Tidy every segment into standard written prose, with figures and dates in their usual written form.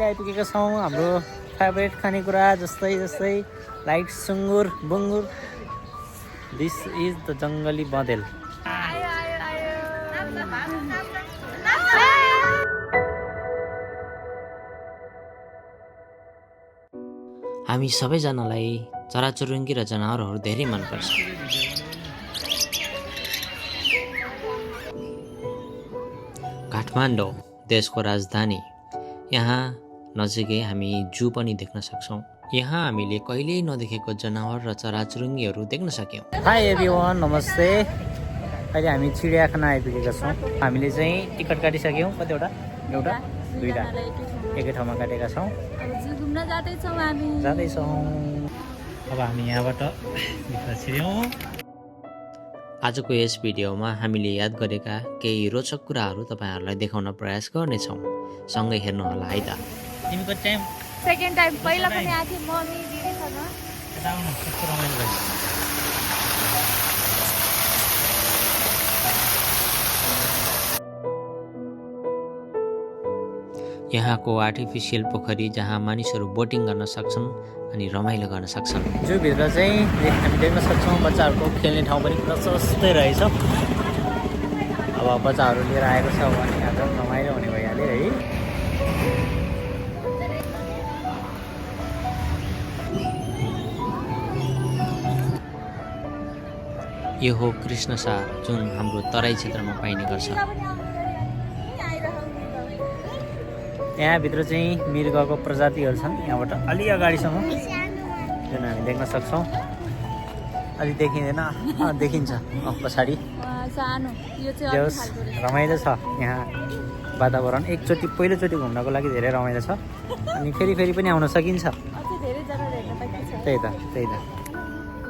आइपुगेका छौँ हाम्रो फेभरेट खानेकुरा जस्तै जस्तै लाइक सुँगुर बुङ्गुर। दिस इज द जङ्गली बँदेल। हामी सबैजनालाई चराचुरुङ्गी र जनावरहरू धेरै मनपर्छ। काठमाडौँ देशको राजधानी, यहाँ नजिकै हामी जू पनि देख्न सक्छौँ। यहाँ हामीले कहिल्यै नदेखेको जनावर र चराचुरुङ्गीहरू देख्न सक्यौँ। हाई एभ्रिवान, नमस्ते। अहिले हामी चिडियाखाना आइपुगेका छौँ। हामीले चाहिँ टिकट काटिसक्यौँ। कतिवटा? एउटा दुईवटा एकै ठाउँमा काटेका छौँ। जाँदैछौँ। अब हामी यहाँबाट भित्र छिर्यौँ। आजको यस भिडियोमा हामीले याद गरेका केही रोचक कुराहरू तपाईँहरूलाई देखाउन प्रयास गर्नेछौँ। सँगै हेर्नुहोला है त। तिमीको टाइम सेकेन्ड टाइम पहिला पनि आएको थिएँ मम्मी दिदीसँग। यता आउनु, कस्तो रमाइलो भयो। यहाँको आर्टिफिसियल पोखरी जहाँ मानिसहरू बोटिङ गर्न सक्छन् अनि रमाइलो गर्न सक्छन्। जूभित्र चाहिँ हामी देख्न सक्छौँ बच्चाहरूको खेल्ने ठाउँ पनि प्रशस्तै रहेछ। अब बच्चाहरू लिएर आएको छ भने यहाँ त रमाइलो हुने भइहाल्यो है। यो हो कृष्णसार, जुन हाम्रो तराई क्षेत्रमा पाइने गर्छ। यहाँभित्र चाहिँ मृगको प्रजातिहरू छन्। यहाँबाट अलि अगाडिसम्म जुन हामी देख्न सक्छौँ। अलि देखिँदैन, देखिन्छ पछाडि। रमाइलो छ यहाँ वातावरण। एकचोटि पहिलोचोटि घुम्नको लागि धेरै रमाइलो छ। अनि फेरि फेरि पनि आउन सकिन्छ। त्यही त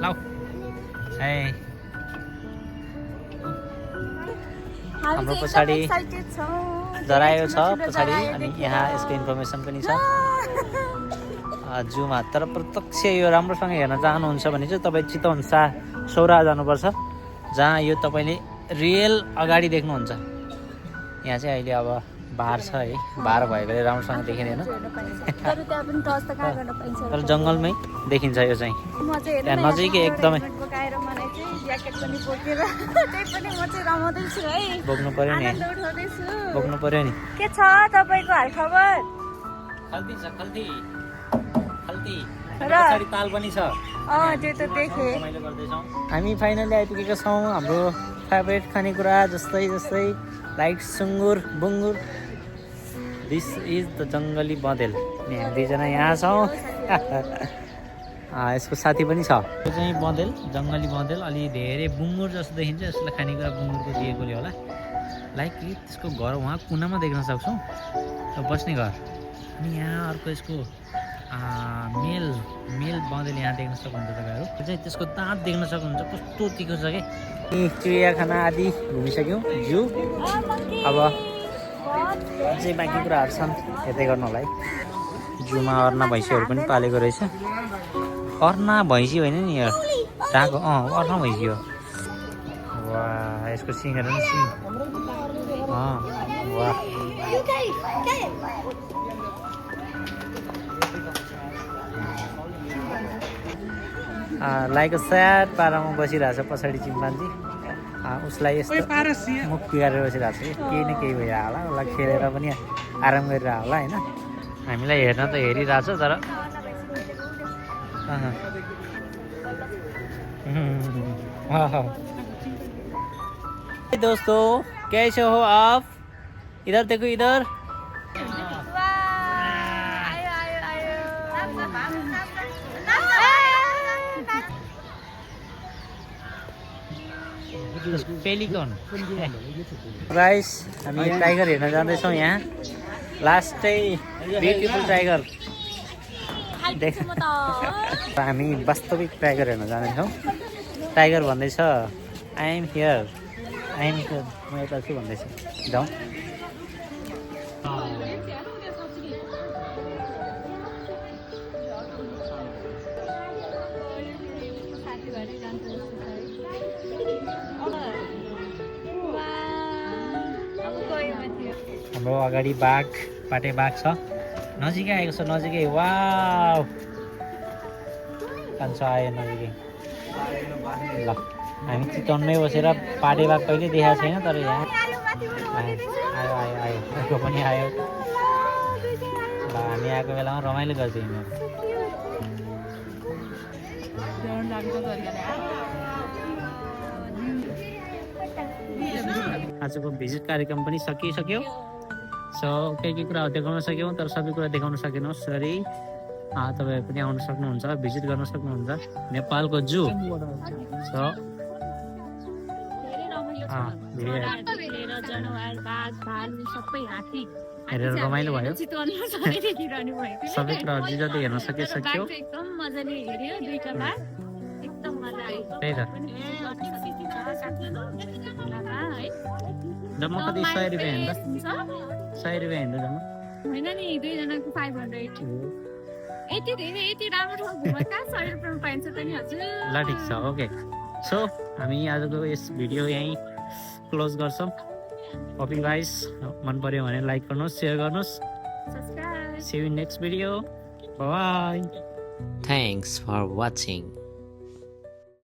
ल है। हाम्रो पछाडि जरायो छ पछाडि, अनि यहाँ यसको इन्फर्मेसन पनि छ जूमा। तर प्रत्यक्ष यो राम्रोसँग हेर्न चाहनुहुन्छ भने चाहिँ तपाईँ चितवन सौरा जानुपर्छ, जहाँ यो तपाईँले रियल अगाडि देख्नुहुन्छ। यहाँ चाहिँ अहिले अब बार छ है, बार भएकोले राम्रोसँग देखिँदैन। तर जङ्गलमै देखिन्छ यो चाहिँ, त्यहाँ नजिकै एकदमै। बोक्नु पर्यो नि, बोक्नु पर्यो नि। के छ तपाईँको हालखबर? खल्ती छ, खल्ती पछाडि ताल पनि छ। त्यो त देखेँ। हामी फाइनली आइपुगेका छौँ हाम्रो फेभरेट खानेकुरा जस्तै जस्तै लाइक सुँगुर बुङ्गुर। दिस इज द जङ्गली बँदेल। अनि हामी दुईजना यहाँ छौँ। यसको साथी पनि छ। यो चाहिँ बँदेल, जङ्गली बँदेल। अलि धेरै बुङ्गुर जस्तो देखिन्छ। यसलाई खानेकुरा बुङ्गुरको दिएकोले होला। लाइक त्यसको घर उहाँ कुनामा देख्न सक्छौँ, बस्ने घर। अनि यहाँ अर्को यसको मेल बँदेल यहाँ देख्न सक्नुहुन्छ तपाईँहरू। त्यो चाहिँ त्यसको दाँत देख्न सक्नुहुन्छ, कस्तो तिखो छ कि। चिडियाखाना आदि घुमिसक्यौँ, जू। अब अझै बाँकी कुराहरू छन् हेर्दै गर्नलाई। जूमा अर्ना भैँसीहरू पनि पालेको रहेछ। अर्ना भैँसी होइन नि यो टाको, अर्ना भैँसी हो। वाह, यसको सिङहरू पनि सिङ। वाह, लाइक स्याड पारामा बसिरहेछ पछाडि चिम्पान्जी। उसलाई यस्तो मुख बिगारेर बसिरहेको छ कि केही न केही भइरह होला। उसलाई खेलेर पनि आराम गरिरह होला होइन। हामीलाई हेर्न त हेरिरहेछ तर दोस्तों कैसे हो आप? इधर देखो, इधर। पेलिकन गाइस, हामी टाइगर हेर्न जाँदैछौँ। यहाँ लास्टै ब्युटिफुल टाइगर देख। हामी वास्तविक टाइगर हेर्न जाँदैछौँ। टाइगर भन्दैछ आई एम हियर, म यता छु भन्दैछ। जाउँ। हाम्रो अगाडि बाघ, पाटे बाघ छ। नजिकै आएको छ नजिकै वाउ कान्छ आयो नजिकै ल हामी चितवनमै बसेर पाटे बाघ कहिले देखाएको छैन तर यहाँ आयो आयो आयो आयो अर्को पनि आयो ल हामी आएको बेलामा रमाइलो गर्थ्यो यिनीहरू आजको भिजिट कार्यक्रम पनि सकिसक्यो सो के कुराहरू देखाउन सक्यौँ तर सबै कुरा देखाउन सकेनौँ सरी तपाईँहरू पनि आउन सक्नुहुन्छ भिजिट गर्न सक्नुहुन्छ नेपालको जू सो हेरेर रमाइलो भयो सबै कुराहरू जिजाले हेर्न सकिसक्यो त्यही त जम्मा कति 100 रुपियाँ हेर्दा 100 रुपियाँ हेर्दा जम्मा होइन नि दुईजनाको 500 यति धेरै यति राम्रो ठाउँ घुम्न कहाँ 100 रुपियाँमा पाइन्छ त नि हजुर ल ठिक छ ओके सो हामी आजको यस भिडियो यहीँ क्लोज गर्छौँ होप यु गाइस मन पर्यो भने लाइक गर्नुहोस् सेयर गर्नुहोस् subscribe see you in next video bye Thanks for watching.